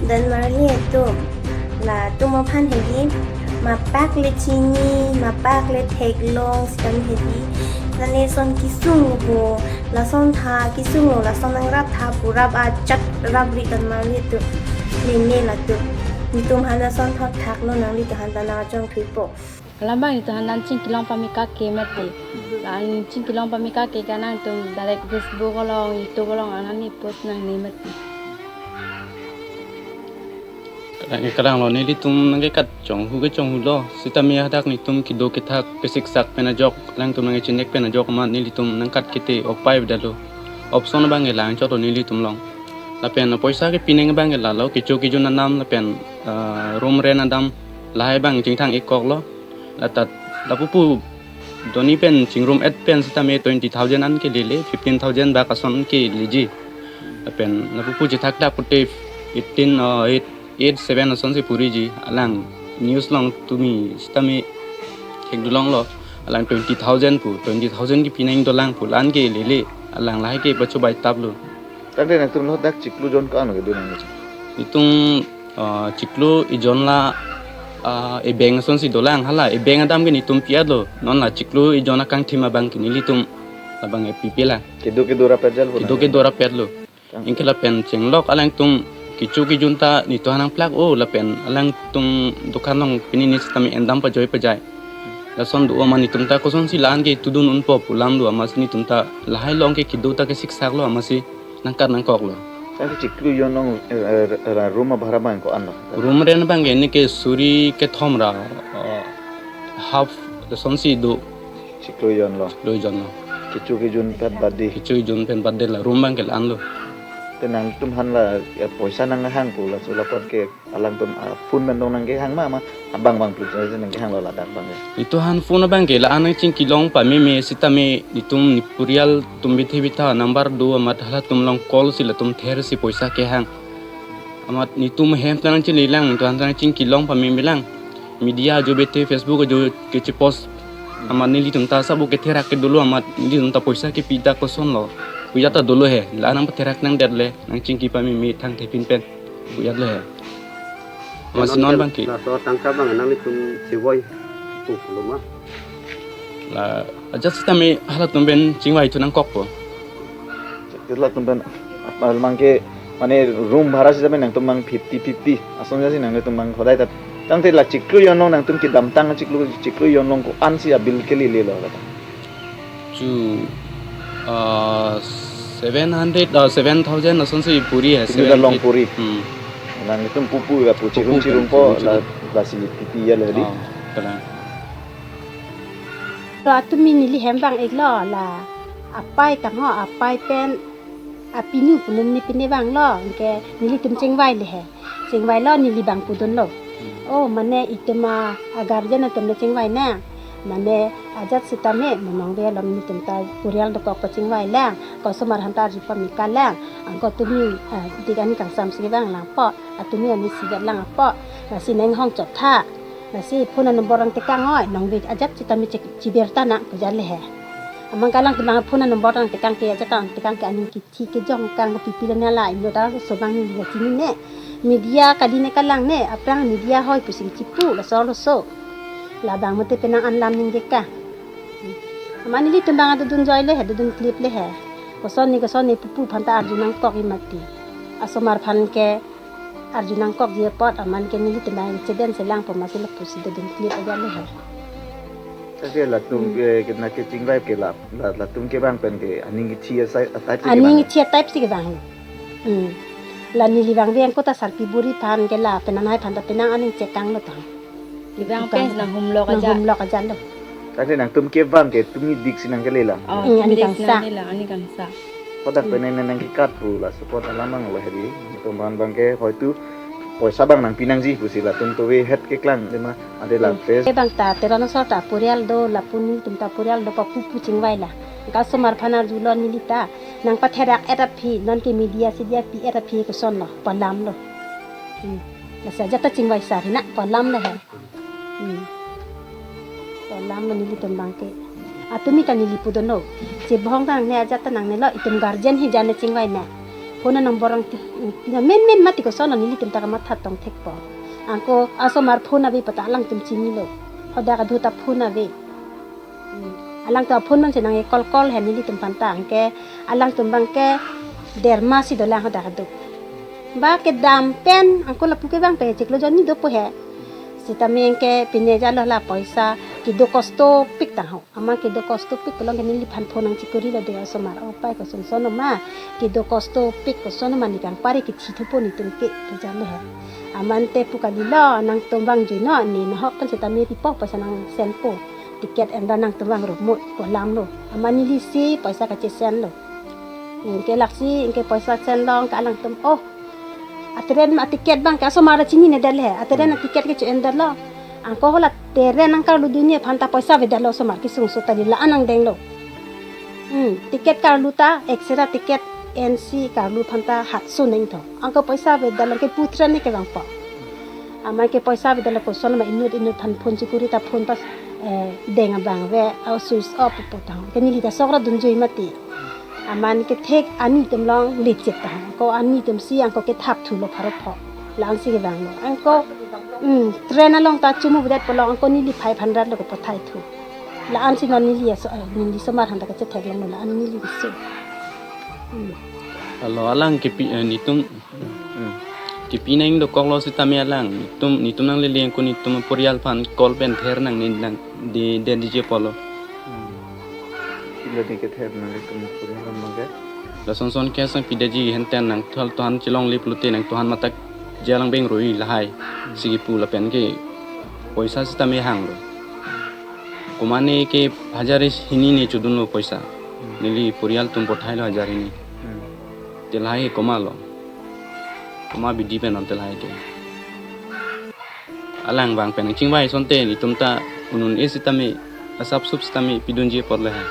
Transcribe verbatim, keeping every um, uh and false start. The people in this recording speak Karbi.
Donmarli atum, latum aphan hedi, mapak le chini, mapak le theklong, sitame hedi, lane son kesung ho, lason tha kesung ho, lason nangrap tha pu rap ajat rap ri Donmarli atum, meme latum. Netum aphan lason thot thaklo, nanglitum aphan ta nangchongthuipo. Alam abang netum aphan nangchingkilong pame kake mati. La nangchingkilong pame kake ke nangtum direct Facebook along, YouTube along nangli post nangne mati. Kalang, kalanglo, nelitum nangkekat chonghu ke chonghulo. Sitame hadak netum kedo kethak kesiksak pen ajok, alangtum nangchinek pen ajok amat nelitum nangkat kete opai vedetlo. Option abang ke lang chotlo nelitum along. Lapen poisa kepi nang abang ke lalo, kecho kejun anam lapen, ah, room rent adam lahai abang chingthang-ik koklo. Latat lapupu doni pen chingrum-et pen sitame twenty thousand an ke lele, fifteen thousand bak ason ke leji. Lapen lapupu chethak dak pute eighteen, uh, eight, eight, seven asonsi puriji. Alang news along tumi sitame thekdolonglo. Alang twenty thousand pu, twenty thousand kepi nang dolang pu, la-an ke lele. Alang lahai ke pachobai taplo. Tangte nangtum lo dak chiklo jon ko-an kedo nang? Netum, ah, chiklo ejon la, ah, ebeng asonsi dolang, hala ebeng adam ke netum pi-etlo. Non la chiklo ejon akangthim abang ke nelitum labang epipe la. Kedo kedo rapet jal pu kedo nang? Kedo rapetlo. Tang- Anke lapen chenglok alangtum kecho kejun ta netum aphan nangplak-o, lapen alangtum dukan along pini ni sitame endam pajoi pajai. Lason do amat netum ta kosonsi la-an ke tudun unpo pu alam do, amatsi netum ta lahai along ke kedo ta kesiksak lo, amatsi nangkat nangkoklo. Tangte chiklo ejon along, eh, eh, ra-, room abhara abang ko-an lo? Room rent abang ke neke suri kethom ra, eh, half lasonsi do. Chiklo ejon along? Chiklo ejon along. Kecho kejun pen bade? Kecho kejun pen bade la room abang ke la-anlo. Te nangtum aphan la, eh, poisa nanghang pu laso lapot ke alangtum, ah, phone pen dong nangkehang ma, ma abang bang plus nangkehanglo ladak abang ke? Netum aphan phone abang ke la-an nangchingkilong pameme sitame netum neporial atum bethe betha number do amat halatum along call si latum thersi poisa kehang. Amat netum hem ta nangchelelang, netum aphan ta nangchingkilong pameme lang. Media ajo bethe, Facebook ajo kechepost. Amat nelitum ta sabo ketherak ke dolo, amat nelitum ta poisa kepi ta kosonlo. Puya ta dolo he, la nangpatherak nangdetle, nangchingki pameme thangthe pinpen. Puya le he. Amatsi non abang ke. Laso tangka abang nanglitum chevoi pu pulo ma? La ajat sitame halatum pen chingvaithu nangkokpo. Halatum pen, apa, abang ke, mane room bhara sitame nangtum abang fifty fifty ason jasi nangtum abang hodai ta. Tangte la chiklo ejon along nangtum kedamtang chiklo, chiklo ejon along ko-ansi abill kelelelo la? Chu, ah, seven hundred, ah, seven thousand asonsi puri he, pini ta seven, long eight puri. Hmm. Nangtum pupu ya pu, pupu chirum chirum pen, po chirum la, chirum. Lasi pipi ya lo di. Ah, kalang. Lo atumi neli hem vang-iklo la apai tangho, apai pen apinu pu neli pine vanglo, anke nelitum chingvai le he. Chingvailo, neli abang pudunlo. Hmm. Oh, mane itum a, a guardian atum le chingvai nang. Mane ajat sitame monong ve alom netum ta purial dokok pachingvai lang. Ko osomar aphan ta arju pameka lang. Anke tumi, ah, dik ani kangsam si vang lang po. Atumi ani si vet lang po. Lasi nang hong chotha. Lasi phone number nangtekang oi. Nong ve ajat sitame chek chiber ta nang puja le he. Amang kalang temang phone number nangtekang ke ajat nangtekang ke aning ke thik kejong kang kepipi lana la inut arloso abang neli chinine. Media kali ne kalang ne, aphrang media hoi pusi chipu laso arloso. Labang mate penang an lam ningje ka. Amat nelitum abang adodun joi le he, dodun klip le he. Koson ni koson ni pupu aphan ta arju nangkok-ik mati. Asomar aphan ke arju nangkokji apot amat ke nelitum abang chedeng selang po amatsi lapusi dodun klip aja le he. Tangte latum, hmm, ke, ke nangkechingvai ke la, la, latum kevang pen ke aning kethi asai, atai si kevang. Aning kethi atai si kevang. Hmm. La neli vang veng kota sarpi buri aphan ke la penang hai aphan ta penang aning chekanglo tang. Kevang pen nang humlok aja. Nang humlok aja lo. Tangte nangtum kevang ke tumi dik si nangkele lang. Oh, hmm, tumi ani dik si kangsa. Nangkele lang, ani kangsa. Kodak, hmm, pen nang nangkekat pu laso apot alam abang lo hedi. Netum aphan abang ke hoitu poisa abang nangpi nangji pusi latum tovehet keklang de ma, ade la, hmm, face. Abang ta Teron asor ta purial do, lapu netum ta purial do pa pupu chingvai la. Anke osomar aphan arjulo neli ta. Nangpatherak-et aphi, non ke media si dia pi-et aphi kosonlo, pu alam lo. Hmm. Lasi ajat ta chingvai sar hina, pu alam le he. Hmm. Pu alam lo nelitum abang ke. Atumi ta neli pudunlo. Chebhong ta nangne ajat ta nangnelo, itum guardian hi jane chingvai na. Phone number ang ti, ti na men men mati koson nelitum ta kamatha tong thekpo. Anke asomar phone ave pu ta alangtum chinilo. Hadak adhu ta phone ave. Hmm. Alangtum phone man si nang call call he nelitum aphan ta, anke alangtum abang ke derma si dolang hadak adhu. Ba kedam pen anke lapu ke abang pe chiklo jonni dopo he. Sitame anke pine jalo la poisa kedo kosto pik tang ho. Amat kedo kosto pik pulo ke neliphan phone nang chikurilo de asomar. O pai, kosonson ma kedo kosto pik, koson ma ne kangpari kethi thupo netum ke pu jalo he. Amat te pu kalilo, nangtum vangjuino, ne nahok pen sitame ripo, poisa nang send po. Ticket en ra nangtum vang rumut ko alam lo. Amat neli si poisa kache send lo. Anke laksi anke poisa send long ke alangtum, oh, atrain aticket abang ke asomar chinine det le he. Atrain aticket ke che-en detlo. Anke hala train nang karlu dunji aphan ta poisa avedetlo, asomar kesung so ta la-an nang denglo. Hmm, ticket karlu ta, extra ticket N C karlu aphan ta hatso neng tho. Anke poisa avedetlo, kepu train ne kevangpo. Amat ke poisa avedetlo, koson ma inut inut aphan phone chikuri ta phone pas, eh, deng abang ave, au switch off po ta. Ke neli ta sok ra dunjui mati. Amat kethek ani atum along lechet ta. Anke ani atum si anke kethap thulo pharo pho. La-an si kevanglo. Anke, hmm, train along ta chomu avedet pulo, anke neli five hundred lo kepathai thu. La-an si non neli aso, eh, neli asomar aphan ta kachethek longlo, la-an neli keso. Hmm. Alo alang kepi, eh, netum, hmm, kepi nang dokoklo sitame alang netum, netum nanglele anke netum porial aphan call pen ther nang ne nang de, de dije pulo. Hmm. Pilo ne kether nang netum porial abang ke? Lasonson ke sang pidetji, henten nangtum aphan chelongle pulote nangtum aphan matak jalang beng roi lahai. Hmm. Si kepu lapen ke poisa sitame hanglo. Komat ne ke hajar hini ne chodunlo poisa. Hmm. Neli porial atum pathailo hajar hini. Hmm. Te lahai komatlo. Komat abidi pen non te lahai ke. Alang abang pen chingvai asonte netum ta un-un-e sitame, asap sup sitame pidunji apot le he.